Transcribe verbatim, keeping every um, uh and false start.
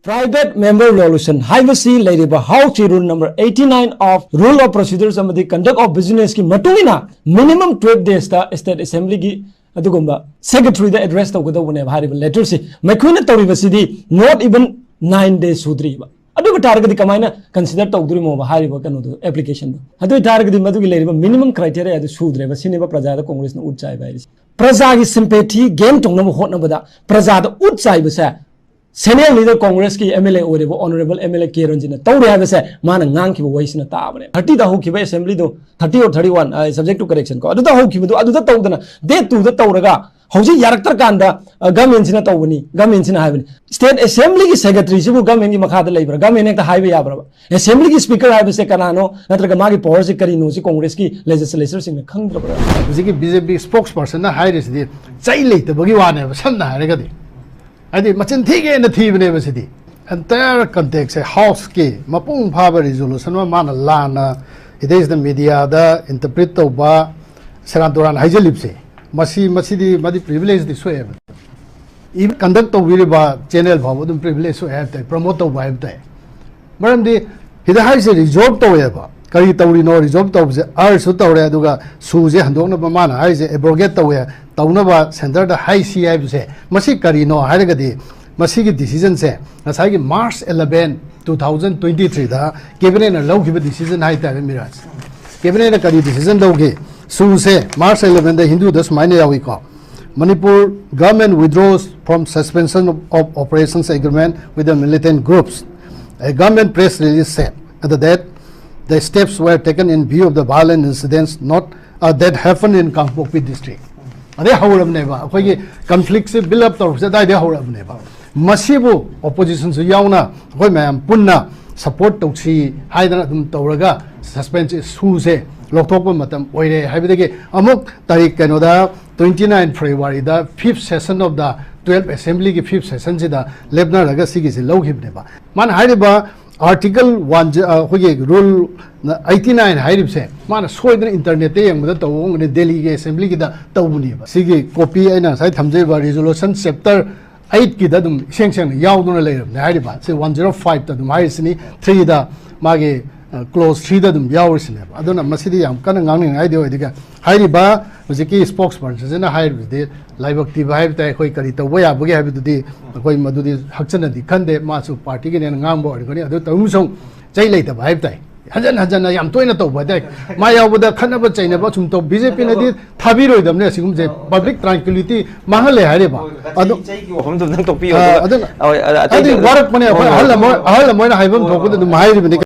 Private member resolution ꯍꯥꯏꯕꯁꯤ ꯂꯩꯔꯤꯕ House ꯀꯤ rule number eighty nine of Rule of Procedures ꯑꯃꯗꯤ Conduct of Business ꯀꯤ ꯃꯇꯨꯡ ꯏꯟꯅ minimum twelve days ꯇ state assembly ꯒꯤ ꯑꯗꯨꯒꯨꯝꯕ secretary ꯗ address ꯇꯧꯒꯗꯧꯕꯅꯦꯕ ꯍꯥꯏꯔꯤꯕ letter ꯁꯤ꯫ ꯃꯈꯣꯏꯅ ꯇꯧꯔꯤꯕꯁꯤꯗꯤ not even nine days ꯁꯨꯗ꯭ꯔꯤꯕ꯫ ꯑꯗꯨ ꯑꯣꯏꯕ ꯇꯥꯔꯒꯗꯤ ꯀꯃꯥꯏꯅ consider ꯇꯧꯗꯣꯔꯤꯃꯣꯕ ꯍꯥꯏꯔꯤꯕ ꯀꯩꯅꯣꯗꯣ, application ꯗꯣ? ꯑꯗꯨ ꯑꯣꯏ ꯇꯥꯔꯒꯗꯤ ꯃꯗꯨꯒꯤ ꯂꯩꯔꯤꯕ minimum criteria ꯑꯗꯨ ꯁꯨꯗ꯭ꯔꯦꯕ꯫ ꯁꯤꯅꯦꯕ ꯄ꯭ꯔꯖꯥꯗ ꯀꯣꯡꯒ꯭ꯔꯦꯁꯅ ꯎꯠ ꯆꯥꯏꯕ ꯍꯥꯏꯔꯤꯁꯦ꯫ ꯄ꯭ꯔꯖꯥꯒꯤ sympathy gain ꯇꯧꯅꯕ ꯍꯣꯠꯅꯕꯗ ꯄ꯭ꯔꯖꯥꯗ ꯎꯠ ꯆꯥꯏꯕꯁꯦ senior leader ꯀꯣꯡꯒ꯭ꯔꯦꯁꯀꯤ M L A ꯑꯣꯏꯔꯤꯕ Honourable M L A ꯀꯦ ꯔꯟꯖꯤꯠꯅ ꯇꯧꯔꯦ ꯍꯥꯏꯕꯁꯦ ꯃꯥꯅ ꯉꯥꯡꯈꯤꯕ ꯋꯥꯍꯩꯁꯤꯅ ꯇꯥꯕꯅꯦ꯫ Thirty ꯗ ꯍꯧꯈꯤꯕ assembly ꯗꯣ, thirty or thirty one, subject to correction ꯀꯣ, ꯑꯗꯨꯗ ꯍꯧꯈꯤꯕꯗꯣ ꯑꯗꯨꯗ ꯇꯧꯗꯅ date two ꯗ ꯇꯧꯔꯒ ꯍꯧꯖꯤꯛ ꯌꯥꯔꯛꯇ꯭ꯔꯀꯥꯟꯗ, ꯑ, government ꯁꯤꯅ ꯇꯧꯕꯅꯤ, government ꯁꯤꯅ ꯍꯥꯏꯕꯅꯤ꯫ State assembly ꯒꯤ secretary ꯁꯤꯕꯨ government ꯀꯤ ꯃꯈꯥꯗ ꯂꯩꯕ꯭ꯔꯥ? Government ꯍꯦꯛꯇ ꯍꯥꯏꯕ ꯌꯥꯕ꯭ꯔꯕ? Assembly ꯒꯤ speaker ꯍꯥꯏꯕꯁꯦ ꯀꯅꯥꯅꯣ? ꯅꯠꯇ꯭ꯔꯒ ꯃꯥꯒꯤ power ꯁꯦ ꯀꯔꯤꯅꯣ? ꯁꯤ ꯀꯣꯡꯒ꯭ꯔꯦꯁꯀꯤ legislature ꯁꯤꯡꯅ ꯈꯪꯗ꯭ꯔꯕ꯭ꯔꯥ? ꯍꯧꯖꯤꯛꯀꯤ B J P spokesperson ꯅ ꯍꯥꯏꯔꯤꯁꯤꯗꯤ ꯆꯩ ꯂꯩꯇꯕꯒꯤ ꯋꯥꯅꯦꯕ, ꯁꯝꯅ ꯍꯥꯏꯔꯒꯗꯤ꯫ ꯍꯥꯏꯗꯤ ꯃꯆꯤꯟ ꯊꯤꯒꯦꯅ ꯊꯤꯕꯅꯦꯕ ꯁꯤꯗꯤ꯫ Entire context ꯁꯦ House ꯀꯤ ꯃꯄꯨꯡ ꯐꯥꯕ resolution ꯑꯃ ꯃꯥꯅ ꯂꯥꯟꯅ ꯏꯗꯩꯁꯤꯗ media ꯗ interpret ꯇꯧꯕ, ꯁꯦꯔꯥꯟ ꯇꯨꯔꯥꯟ ꯍꯥꯏꯖꯜꯂꯤꯕꯁꯦ, ꯃꯁꯤ, ꯃꯁꯤꯗꯤ ꯃꯥꯗꯤ privilege ꯗꯤ ꯁꯣꯛꯑꯦꯕ꯫ Even conduct ꯇꯧꯕꯤꯔꯤꯕ channel ꯐꯥꯎꯕ ꯑꯗꯨꯝ privilege ꯁꯣꯛꯑꯦ ꯍꯥꯏꯕ ꯇꯥꯏ, promote ꯇꯧꯕ ꯍꯥꯏꯕ ꯇꯥꯏ꯫ ꯃꯔꯝꯗꯤ ꯁꯤꯗ ꯍꯥꯏꯔꯤꯁꯦ resolve ꯇꯧꯋꯦꯕ꯫ ꯀꯔꯤ ꯇꯧꯔꯤꯅꯣ? Resolve ꯇꯧꯕꯁꯦ urge ꯁꯨ ꯇꯧꯔꯦ, ꯑꯗꯨꯒ ꯁꯨꯁꯦ ꯍꯟꯗꯣꯛꯅꯕ ꯃꯥꯅ ꯍꯥꯏꯔꯤꯁꯦ abrogate ꯇꯧꯋꯦ, ꯇꯧꯅꯕ centre ꯗ ꯍꯥꯏꯁꯤ ꯍꯥꯏꯕꯁꯦ, ꯃꯁꯤ ꯀꯔꯤꯅꯣ ꯍꯥꯏꯔꯒꯗꯤ ꯃꯁꯤꯒꯤ decision ꯁꯦ ꯉꯁꯥꯏꯒꯤ March eleven, two thousand twenty three ꯗ cabinet ꯅ ꯂꯧꯈꯤꯕ decision ꯍꯥꯏꯇꯥꯔꯦ ꯃꯤꯔꯥꯖ꯫ Cabinet ꯅ ꯀꯔꯤ decision ꯂꯧꯈꯤ? ꯁꯨꯁꯦ March eleven ꯗ ꯍꯤꯟꯗꯨꯗ ꯁꯨꯃꯥꯏꯅ ꯌꯥꯎꯏꯀꯣ, Manipur government withdraws from suspension of, of operations agreement with the militant groups. A government press release said that the steps were taken in view of the violent incidents not, uh, that happened in Kangpokpi district. ꯑꯗꯩ ꯍꯧꯔꯕꯅꯦꯕ ꯑꯩꯈꯣꯏꯒꯤ conflict ꯁꯦ build up ꯇꯧꯔꯛꯄꯁꯦ ꯑꯗꯥꯏꯗꯩ ꯍꯧꯔꯕꯅꯦꯕ꯫ ꯃꯁꯤꯕꯨ opposition ꯁꯨ ꯌꯥꯎꯅ ꯑꯩꯈꯣꯏ ꯃꯌꯥꯝ ꯄꯨꯟꯅ support ꯇꯧꯁꯤ ꯍꯥꯏꯗꯅ ꯑꯗꯨꯝ ꯇꯧꯔꯒ suspension ꯁꯨꯁꯦ ꯂꯧꯊꯣꯛꯄ ꯃꯇꯝ ꯑꯣꯏꯔꯦ ꯍꯥꯏꯕꯗꯒꯤ ꯑꯃꯨꯛ ꯇꯥꯔꯤꯛ ꯀꯩꯅꯣꯗ twenty nine February the fifth session of the twelve assembly ꯒꯤ fifth session ꯁꯤꯗ ꯂꯦꯞꯅꯔꯒ ꯁꯤꯒꯤꯁꯤ ꯂꯧꯈꯤꯕꯅꯦꯕ꯫ ꯃꯥꯅ ꯍꯥꯏꯔꯤꯕ article one, ꯑ, ꯑꯩꯈꯣꯏꯒꯤ rule eighty nine ꯍꯥꯏꯔꯤꯕꯁꯦ ꯃꯥꯅ ꯁꯣꯏꯗꯅ internet ꯇ ꯌꯦꯡꯕꯗ ꯇꯧꯕ ꯑꯣꯏꯔꯝꯒꯅꯤ, ꯗꯦꯜꯂꯤꯒꯤ assembly ꯒꯤꯗ ꯇꯧꯕꯅꯦꯕ꯫ ꯁꯤꯒꯤ copy ꯑꯩꯅ ꯉꯁꯥꯏ ꯊꯝꯖꯔꯤꯕ resolution chapter ꯑꯩꯠꯀꯤꯗ ꯑꯗꯨꯝ ꯏꯁꯦꯡ ꯁꯦꯡꯅ ꯌꯥꯎꯗꯨꯅ ꯂꯩꯔꯕꯅꯦ ꯍꯥꯏꯔꯤꯕ꯫ ꯁꯤ ꯋꯥꯟ ꯖꯤꯔꯣ ꯐꯥꯏꯚꯇ ꯑꯗꯨꯝ ꯍꯥꯏꯔꯤꯁꯤꯅꯤ, ꯊ꯭ꯔꯤꯗ ꯃꯥꯒꯤ ꯀ꯭ꯂꯣꯖ ꯊ꯭ꯔꯤꯗ ꯑꯗꯨꯝ ꯌꯥꯎꯔꯤꯁꯤꯅꯦꯕ꯫ ꯑꯗꯨꯅ ꯃꯁꯤꯗꯤ ꯌꯥꯝ ꯀꯟꯅ ꯉꯥꯡꯅꯤꯡꯉꯥꯏꯗꯤ ꯑꯣꯏꯗꯦ꯫ ꯍꯥꯏꯔꯤꯕ ꯍꯧꯖꯤꯛꯀꯤ ꯁ꯭ꯄꯣꯛꯁ ꯄꯔꯁꯟꯁꯤꯅ ꯍꯥꯏꯔꯤꯕꯗꯤ ꯂꯥꯏꯕꯛ ꯊꯤꯕ ꯍꯥꯏꯕ ꯇꯥꯏ꯫ ꯑꯩꯈꯣꯏ ꯀꯔꯤ ꯇꯧꯕ ꯌꯥꯕꯒꯦ ꯍꯥꯏꯕꯗꯨꯗꯤ ꯑꯩꯈꯣꯏ ꯃꯗꯨꯗꯤ ꯍꯛꯆꯟꯅꯗꯤ ꯈꯟꯗꯦ꯫ ꯃꯥꯁꯨ ꯄꯥꯔꯇꯤꯒꯤꯅꯦꯅ ꯉꯥꯡꯕ ꯑꯣꯏꯔꯝꯒꯅꯤ꯫ ꯑꯗꯨ ꯇꯧꯔꯤꯕꯁꯨ ꯆꯩ ꯂꯩꯇꯕ ꯍꯥꯏꯕ ꯇꯥꯏ꯫ ꯍꯟꯖꯟ ꯍꯟꯖꯟꯅ ꯌꯥꯝ ꯇꯣꯏꯅ ꯇꯧꯕ ꯍꯥꯏ ꯇꯥꯏ꯫ ꯃꯥ ꯌꯥꯎꯕꯗ ꯈꯠꯅꯕ ꯆꯩꯅꯕ ꯁꯨꯝ ꯇꯧ꯫ ꯕꯤ ꯖꯦ ꯄꯤꯅꯗꯤ ꯊꯥꯕꯤꯔꯣꯏꯗꯕꯅꯦ ꯑꯁꯤꯒꯨꯝꯕꯁꯦ꯫ ꯄꯕ꯭ꯂꯤꯛ ꯇ꯭ꯔꯥꯟꯀ꯭ꯋꯤꯂꯤꯇꯤ ꯃꯥꯡꯍꯜꯂꯦ ꯍꯥꯏꯔꯦꯕ꯫ ꯑꯗꯣ ꯆꯩꯒꯤ ꯋꯥꯐꯝꯗꯣ ꯑꯝꯇꯪ ꯇꯣꯛꯄꯤꯌꯣ꯫ ꯑ, ꯑꯗꯨꯒ ꯑꯗꯨꯅ ꯍꯣꯏ, ꯑ, ꯑꯇꯩ ꯍꯥꯏꯗꯤ ꯑꯇꯩ ꯋꯥꯔꯛꯄꯅꯦ ꯑꯩꯈꯣꯏ꯫ ꯍꯣꯏ, ꯑꯍꯜ ꯍꯣꯏ꯫ ꯑꯃ ꯑꯍꯜ ꯑꯃ ꯑꯣꯏꯅ ꯍꯥꯏꯐꯝ ꯊꯣꯛꯄꯗ ꯑꯗꯨꯝ ꯍꯥꯏꯔꯤꯕꯅꯤ꯫